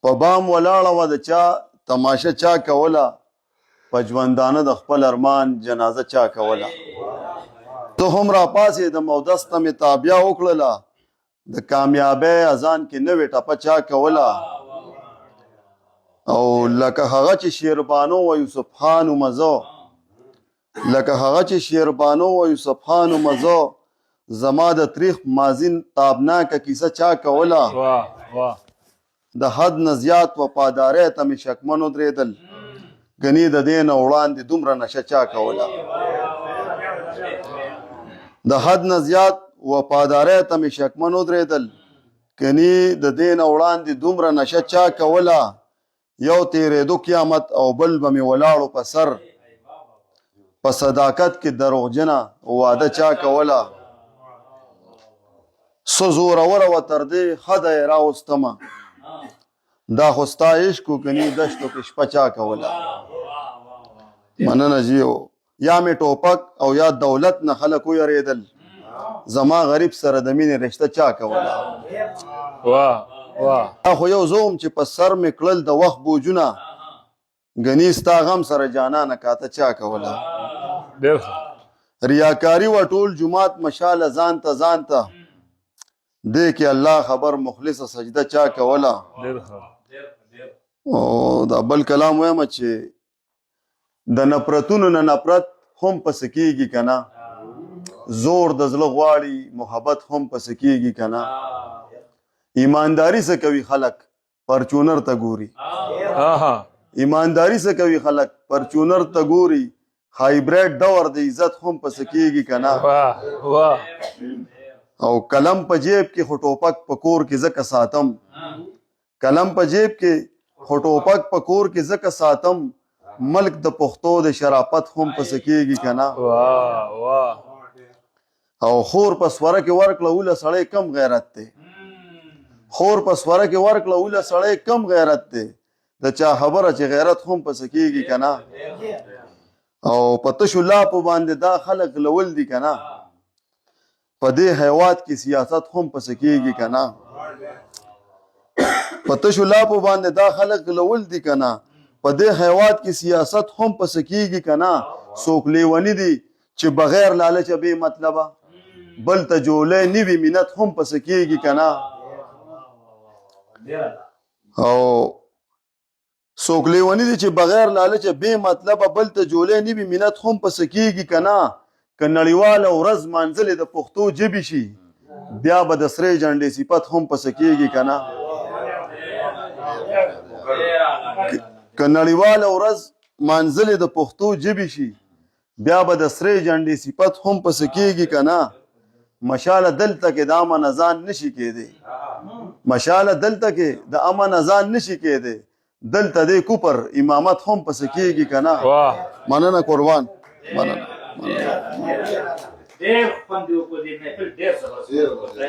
په بام ولاړه وه د چا تماشه چا کوله، په ژوندانه د خپل ارمان جنازه چا کوله. زه هم راپاڅېدم اودس ته مې تابیا وکړله، د کامیابۍ اذان کې نوې ټپه چا کوله. او لکه هغه چې شیربانو و یوسف خان ومزه، لکه هغه چې شیربانو و یوسف خان ومزه، زما د تریخ مازین تابناکه کیسه چا کوله. واه واه. د حد نه زیات وفادارۍ ته مې شکمن ودرېدل، ګنې د دې نه وړاندې دومره نشه چا کوله. د حد نه زیات وفادارۍ ته مې شکمن ودرېدل، ګنې د دې نه وړاندې دومره نشه چا کوله. یو تېرېدو قیامت او بل به مې ولاړو په سر، په صداقت کې دروغجنه وعده چا کوله. څه زوروره وه تر دې حده یې راوستمه، دا خو ستا عشق و کني دشتو کې شپه چا کوله. مننه جی. یا مې ټوپک او یا دولت نه خلک ویرېدل، زما غریب سره د مینې رشته چا کوله. واه واه. دا خو یو زه وم چې په سر مې کړل د وخت بوجونه، ګني ستا غم سره جانانه کاته چا کوله. ډېر ښه. ریاکاری و ټول جماعت مشاله ځان ته ځان ته، دې کې الله خبر مخلصه سجده چا کوله. ډېر ښه. او دا بل کلام وایم چې د نفرتونو نه نفرت هم پس کېږي که نه، زور د زړه غواړي محبت هم پس کېږي که نه. ایمانداری څه کوي خلک پرچونر ته ګوري، ایمانداری څه کوي خلک پرچونر ته ګوري، هایبریډ دور د عزت هم پس کېږي که نه. واه واه. او قلم په جیب کې خو ټوپک په کور کې ځکه ساتم، قلم په جیب کې خو ټوپک په کور کې ځکه ساتم، ملک د پښتو د شرافت هم پس کېږي که نه. واه واه. او خور په سوره کې ورکړه وله سړی کم غیرت دی، خور په سوره کې ورکړه وله سړی کم غیرت دی، د چا خبره چې غیرت هم پس کېږي که نه. او په تشو لاپو باندې دا خلک لول دي که نه، په دې هیواد کې سیاست هم پس کېږي که نه. په تشو لاپو باندې دا خلک لول دي که نه، په دې هیواد کې سیاست هم پس کېږي که نه. څوک لیوني دي چې بغیر لالچه بې مطلبه بل ته جولی نه وي، منت هم پس کېږي که نه. او څوک لیوني دي چې بغیر لالچه بې مطلبه بل ته جولی نه وي، منت هم پس کېږي که نه. که نړیواله ورځ منځلې د پښتو ژبې شي، بیا به د سرې جنډې صفت هم پس کېږي که نه. که نړیواله ورځ منځلې د پښتو ژبې شي، بیا به د سرې جنډې صفت هم پس کېږي که نه. مشاله دلته کې د امن ځان نشي کېدی، مشاله دلته کې د امن ځان نشي کېدی، دلته د کوپر امامت هم پس کېږي که نه. مننه قربان، مننه. ډېر خوند وکړ دې محفل، ډېر زبردست.